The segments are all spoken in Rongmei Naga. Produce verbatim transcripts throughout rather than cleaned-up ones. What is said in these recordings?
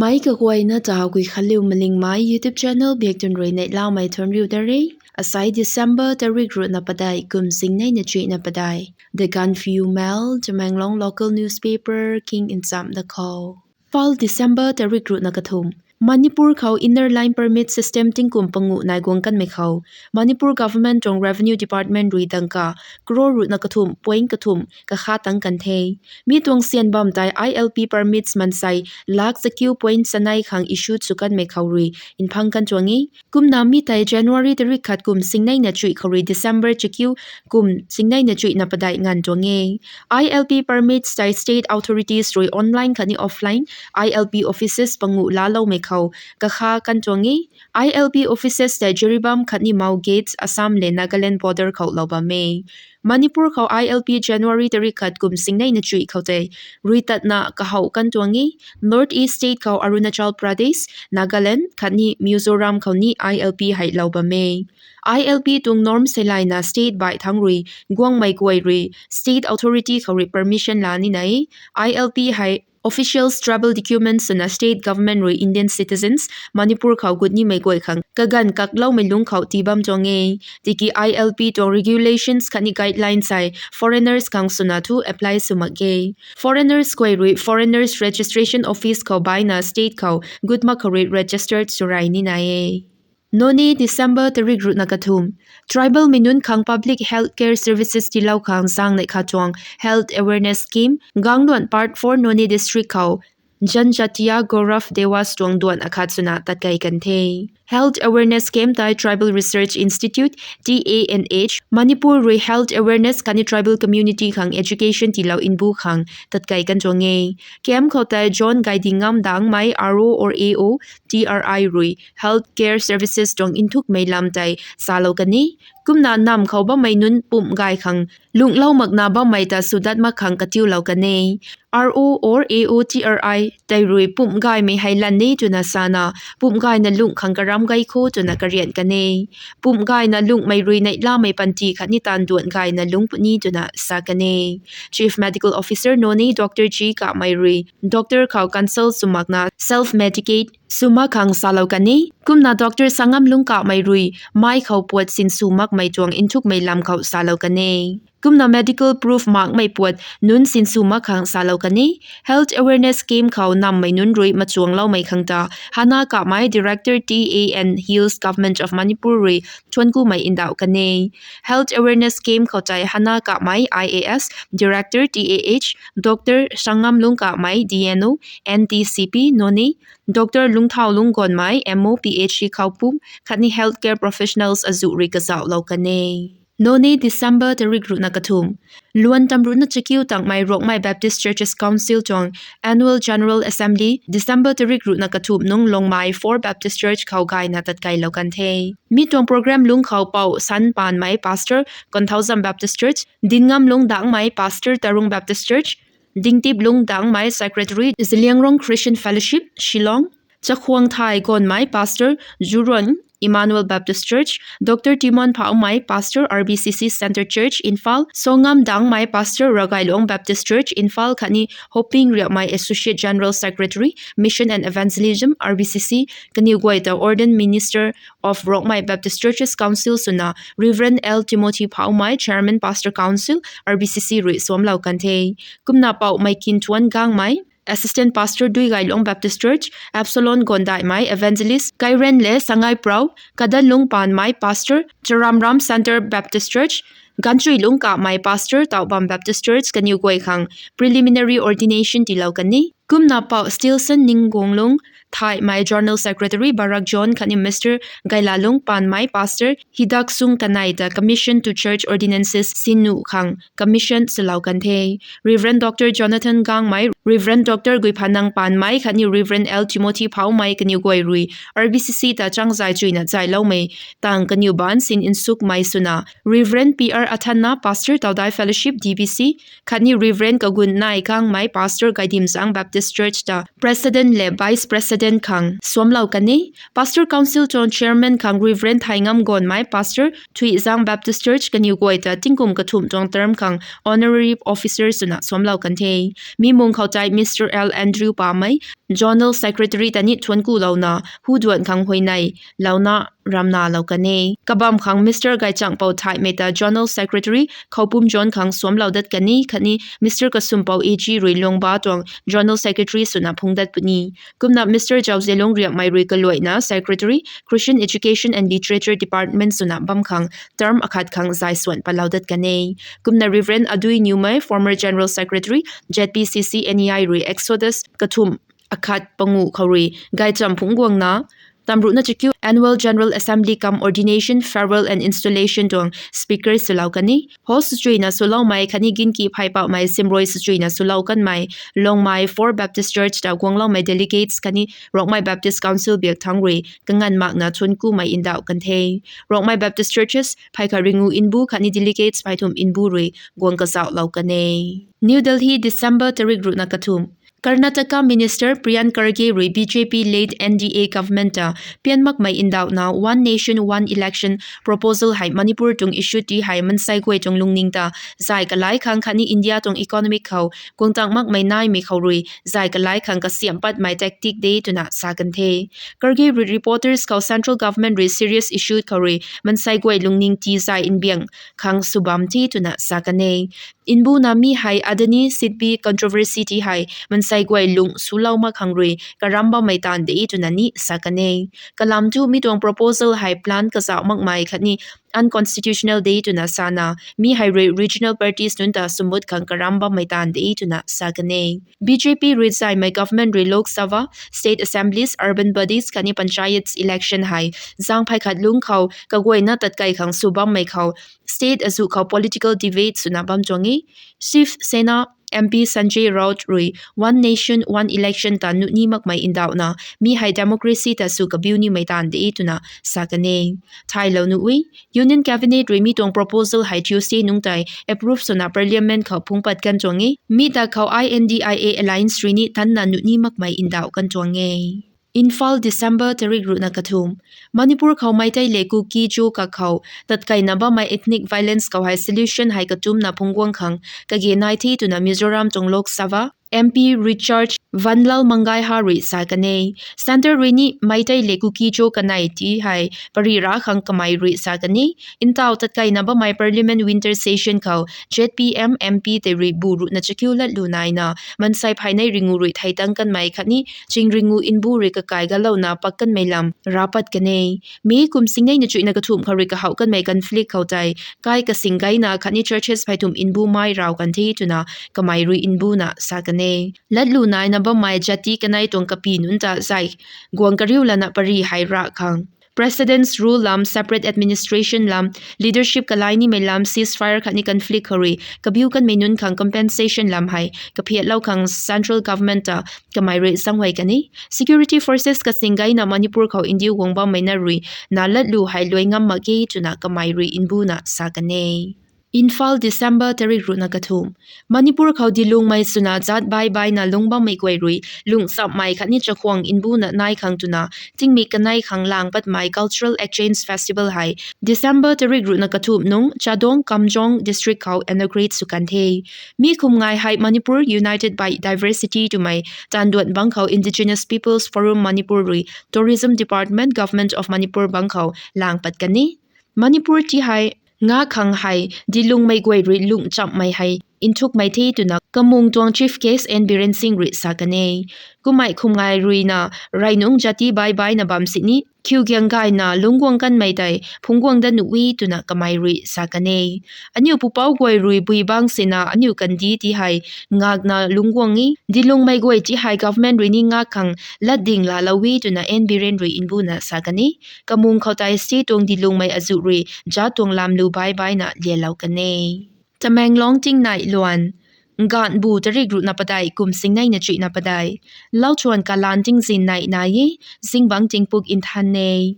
Mei kaguayna ta Guikhanliu Malingmei YouTube channel biak tun rui neihlamei thuanriu da re. Asai December tarik ruhna padeih kum singneina chuihna padeih. The Gaanphiu Mail, Tamenglong local newspaper king nchamh da khou. File December tarik ruhna kathumh. Manipur khou Inner Line Permit System tingkum panguh nai guang kanmei khou Manipur Government tuang Revenue Department rui dangka crore ruhna kathumh point kathumh kakha tang kan the. Mi tuang syan bam tei I L P permits mansei lakh chakiu point chanei khang issue sw kanmei khou rui nphang kan tuang e. Kumna mi tei January tarik khat kum singneina chuih khou rui December chakiu kum singneina chuihna padeih nganv tuang e. I L P permits tei state authorities rui online khatni offline I L P offices panguh laaloumei khou kakha kan tuang e. I L P offices tei Jiribam khatni Mao Gates, Assam le Nagaland border khou lou bam e. Manipur khou I L P January tarik khat kum singneina chuih khou tei rui tatna kahow kan tuang e. North East state khou Arunachal Pradesh, Nagaland khatni Mizoram khou ni I L P hei lou bam e. I L P tuang norm seilayna state baih thangc rui guangmei guay rui state authority khou rui permission la nina e. I L P hei officials travel documents swna state government rui Indian citizens Manipur khou gut nimei guay khang kaganv kakloumei lungc khou tii bam tuang e. Tiki I L P tuang regulations khatni guidelines hei foreigners khang swna thu apply sw mak ge. Foreigners guay rui Foreigners Registration Office khou baihna state khou gut mak khou rui registered sw rey nina e. Noney, December tarik ruhna kathumh. Tribalmei nunc khang public health care services tiilou khang zaeng neih khat tuang health awareness scheme, Gangluan Part four Noney District khou Janjatiya Gaurav Devas tuang duan akhat swna tatkei kan the. Health awareness scheme tei Tribal Research Institute, T A N H, Manipur rui health awareness khatni tribal community khang education tiilou mbu khang tatkei kan tuang e. Camp khou tei John Gaidingam Dangmei, R O or A O, T R I rui health care services tuang nthukmei lam tei salou kan e. Kumna namv khou bammei nunc pumh gay khang lunghlou makna bammei ta swdat mak khang katiulou kan e. R O or A O T R I tei rui pumh gaymei hei lan e twna sana, pumh gayna lungh khang karam gay kho twna karian kan e. Pumh gayna lunghmei rui neihlamei panty khatni taanv duan gayna lungc puni twna sa kan e. Chief Medical Officer Noney Doctor G Kamei rui doctor khou consult sw makna self medicate sw mak khang salou kan e. Kumna Doctor Sangam Lungkamei rui mei khou puat sinsw makmei tuang nthukmei lam khou salou kan e. Kumna medical proof makmei puat nunc sinsw mak khang salou kan e. Health awareness camp khou namvmei nunc rui machuangloumei khang ta Hana Kamei, Director T A N Hills, Government of Manipur rui thuanckumei ndauh kan e. Health awareness camp khou tei Hana Kamei, I A S, Director T A H, Doctor Sangam Lungkamei, D N O, N T C P Noney, Doctor Lungthau Lunggonmei, M O, P H C khou pumh khatni healthcare professionals azuh rui kazauhlou kan e. Noney, December tarik ruhna kathumh. Luan tamruhna chakiu tangmei Rongmei Baptist Churches Council tuang Annual General Assembly, December tarik ruhna kathumh nungc Longmei Four Baptist Church khou gayna tatkeilou kan the. Mi tuang program lungc khou Pou San Panmei, Pastor, Konthoujam Baptist Church, Dinngam Lungdangmei, Pastor, Tarung Baptist Church, Dingtip Lungdangmei, Secretary, Zeliangrong Christian Fellowship, Shillong, Chakhuang Thai Gonmei, Pastor, Juron Emmanuel Baptist Church, Doctor Timon Phaumei, Pastor, R B C C Centre Church, Imphal, Songam Dangmei, Pastor, Ragailong Baptist Church, Imphal khatni Hoping Riakmei, Associate General Secretary, Mission and Evangelism, R B C C, kaniw guay ta Ordained Minister of Rongmei Baptist Churches Council swna Reverend L Timothy Phaumei, Chairman Pastor Council, R B C C rui suamlou kan the. Kumna Pou Meikinthuan Gangmei, Assistant Pastor, Duigailong Baptist Church, Absalom Gondaimei, Evangelist, Kairen le Sangai Prau, Kadanlung Panmei, Pastor, Charamram Centre Baptist Church, Ganchuilung Kamei, Pastor, Taobam Baptist Church, kaniw guay khang preliminary ordination tiilou kan e. Kumna Pou Stilson Ninggonglung Thaimei, General Secretary, Barak John khatni Mister Gailalung Panmei, Pastor, Hidaksung Kanei ta Commission to Church Ordinances sin nuh khang commission swlou kan the. Reverend Doctor Jonathan Gangmei, Reverend Doctor Guiphanang Panmei khatni Reverend L Timothy Phaumei kaniw guay rui R B C C ta changzay chuina zayloumei tang kaniw baanc sin nsukmei swna Reverend P R Athanna, Pastor Taudai Fellowship, D B C, khatni Reverend Kagun Nai Kangmei, Pastor Gaidimzang Baptist Church ta President le Vice President khang suamlou kan e. Pastor Council tuang Chairman khang Reverend Thaingam Gonmei, Pastor Thuizang Baptist Church kaniw guay ta tingkum kathumh tuang term khang Honorary Officer swna suamlou kan the. Mi mung khou tei Mister L Andrew Pamei, Zonal Secretary ta ni thuancku louna, hu duan khang huayney louna ramna lou kan e. Kabam khang Mister Gaichangpou Thaimei ta Zonal Secretary Khoupum Zone khang suamlou dat kan e, khatni Mister Kasumpou A G rui Lungba tuang Zonal Secretary swna phung dat puni. Kumna Mister Zauzialung Riapmei rui kaluaina Secretary, Christian Education and Literature Department swna bam khang term akhat khang zay swan patlou dat kan e. Kumna Reverend Adui Newmei, former General Secretary, Z P C C N E I rui Exodus kathumh akhat panguh khou rui gaychamv phungc guangna, tamruhna chakiu Annual General Assembly cum Ordination, Farewell and Installation tuang speaker swlou kan e. Host swchuina swloumei khatni ginki phaipouhmei simrui swchuina swlou kanmei Longmei Four Baptist Church ta guangloumei delegates khatni Rongmei Baptist Council biak thangc rui kanganv makna thuanckumei ndauh kan the. Rongmei Baptist Churches phey khat ringu mbu khatni delegates phey thumh mbu rui guang kazauhlou kan e. New Delhi, December tarik ruhna kathumh. Karnataka Minister Priyank Kharge rui B J P led N D A government ta pian makmei ndauhna One Nation, One Election proposal hei Manipur tuang issue ti hei mansei guay tuang lungning ta zay kalai khang khatni India tuang economic khou guangtang makmei naimei khou rui zay kalai khang kasiamh patmei tactic de twna sa kan the. Kharge rui reporters khou central government rui serious issue khou rui mansei guay lungning ti zay mbiang khang sw bam the twna sa kan e. Mbuna mi hei Adani Sidbee controversy ti hei mansei guay lung swlou mak khang rui karam bammei taanv de twna ni sa kan e. Kalam thu mi tuang proposal hei plan kazauh makmei khatni unconstitutional de twna sana, mi hei rui regional parties nunc ta swmut khang karam bammei taanv de twna sa kan e. B J P rui zaymei government rui Lok Sabha, state assemblies, urban bodies khatni panchayats election hei zaeng phey khat lungc khou kaguayna tatkai khang sw bammei khou state azuh khou political debate swna bam tuang e. Shiv Sena M P Sanjay Raut rui One Nation, One Election ta nuh ni makmei ndauhna, mi hei democracy ta sw kabiu nimei taanv de twna sa kan e. Thaylou nuh e, Union Cabinet rui mi tuang proposal hei Tuesday nungc tei approve swna Parliament khou phungc pat kan tuang e. Mi ta khou I N D I A alliance rui ni tanna nuh ni makmei ndauh kan tuang e. Imphal, December tarik ruhna kathumh. Manipur khou Meitei le Kuki-Zo kakhou tatkaina bammei ethnic violence khou hei solution hei katumna phungc guang khang kage nai the twna Mizoram tuang Lok Sabha M P Richard Vanlalmangaiha rui sa kan e. Centre rui ni Meitei le Kuki-Zo kanei ti hei pary ra khang kamei rui sa kan e. Ntaw tatkaina bammei Parliament winter session khou Z P M M P tei rui bu ruhna chakiu latlu naina mansei pheynei ringu rui theitang kanmei khatni ching ringu mbu rui kakai galouna pak kanmei lam rav pat kan e. Mi kum singneina chuihna kathumh khou rui kahouh kanmei conflict khou tei kai kasing gayna khatni churches phey thumh mbu mai raw kan the twna kamei rui mbuna sa kan e. Latlu naina bammei jati kanei tuang kapy nunc ta zay guang kariu lana pary hei ra khang President's Rule lam, separate administration lam, leadership kalai nimei lam, ceasefire khatni conflict khou rui kabiu kanmei nunc khang compensation lam hei kaphiatlou khang central government ta kamei rui zaenghuay kan e. Security forces kasing gayna Manipur khou ndiu guang bammei na rui na latlu hei luai ngam mak ge twna kamei rui mbuna sa kan e. Imphal, December tarik ruhna kathumh. Manipur khou dilungmei swna jat bai baina lungc bammei guay rui lungh chammei khatni chakhwang mbuna nai khang twna tingmik kanei khang lang patmei Cultural Exchange Festival hei December tarik ruhna kathumh nungc Chadong Kamjong District khou inaugurate sw kan the. Mi khum ngai hei Manipur United by Diversity twmei taanduan bangc khou Indigenous Peoples Forum Manipur rui Tourism Department, Government of Manipur bangc khou lang pat kan e. Manipur ti hei ngak khang hei dilungmei guay rui lungh chammei hei nthukmei the twna kamung tuang Chief Guest N Biren Singh rui sa kan e. Kummei khum ngai ruina rey nungc jati bai baina bam sini khiugiang gayna lungc guang kanmei tei phungc guang dat nuh e twna kamei rui sa kan e. Aniu pupouc guay rui bui bang sina aniu kandih ti hei ngakna lungc guang e. Dilungmei guay ti hei government rui ni ngak khang latding laalou e twna N Biren rui mbuna sa kan e. Kamung khou tei state tuang dilungmei azuh rui jat tuang lamlu bai baina lialou kan e. Tamenglong tingnai luan. Gaanhbu tarik ruhna padeih kum singneina chuihna padeih. Lauthuan kalaan tingzin neih nai e, zingbangc tingpuk nthan e.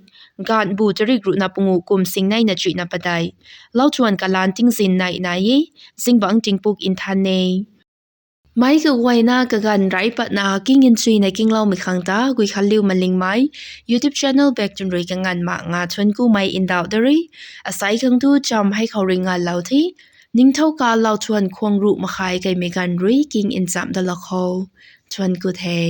Gaanhbu tarik ruhna panguh kum singneina chuihna padeih. Lauthuan kalaan tingzin neih nai e, zingbangc tingpuk nthan e. Meic kaguayna kaganv rey patna king nchuina kingloumei khang ta Guikhanliu Malingmei YouTube channel bak twn rui kanganv mak nga thuanc kumei ndauh da rui. Asei khang tu cham hei khou rui nganlou the. Ningthouka lauthuan khwang ruh makhai kaimei ganv rui king nchamh dalou khou thuanc ku the.